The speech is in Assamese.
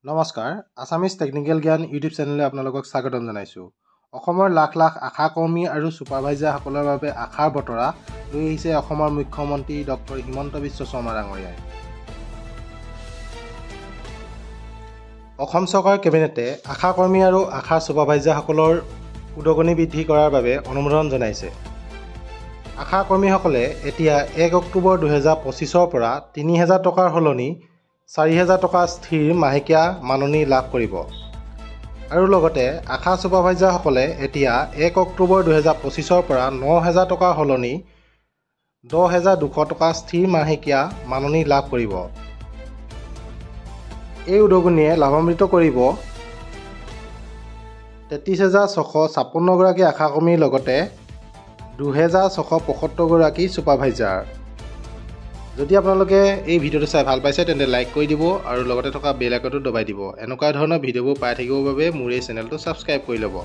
নমস্কাৰ, আছামিজ টেকনিকেল জ্ঞান ইউটিউব চেনেললৈ আপোনালোকক স্বাগতম জনাইছোঁ। অসমৰ লাখ লাখ আশাকৰ্মী আৰু ছুপাৰভাইজাৰসকলৰ বাবে আশাৰ বতৰা লৈ আহিছে অসমৰ মুখ্যমন্ত্ৰী ডক্টৰ হিমন্ত বিশ্ব শৰ্মা ডাঙৰীয়াই। অসম চৰকাৰ কেবিনেটে আশাকৰ্মী আৰু আশা ছুপাৰভাইজাৰসকলৰ উদগনি বৃদ্ধি কৰাৰ বাবে অনুমোদন জনাইছে। আশাকৰ্মীসকলে এতিয়া 1 অক্টোবৰ 2025ৰ পৰা 3000 টকাৰ সলনি 4000 টকা স্থিৰ মাহেকীয়া মাননি লাভ কৰিব আৰু লগতে আশা ছুপাৰভাইজাৰসকলে এতিয়া 1 অক্টোবৰ 2025ৰ পৰা 9000 টকাৰ সলনি 10200 টকা স্থিৰ মাহেকীয়া মাননি লাভ কৰিব। এই উদগনিয়ে লাভান্বিত কৰিব 33656গৰাকী আশাকৰ্মীৰ লগতে 2675গৰাকী ছুপাৰভাইজাৰ। যদি আপোনালোকে এই ভিডিঅ'টো চাই ভাল পাইছে, তেন্তে লাইক কৰি দিব আৰু লগতে থকা বেল আইকনটো দবাই দিব। এনেকুৱা ধৰণৰ ভিডিঅ'বোৰ পাই থাকিবৰ বাবে মোৰ এই চেনেলটো ছাবস্ক্ৰাইব কৰি ল'ব।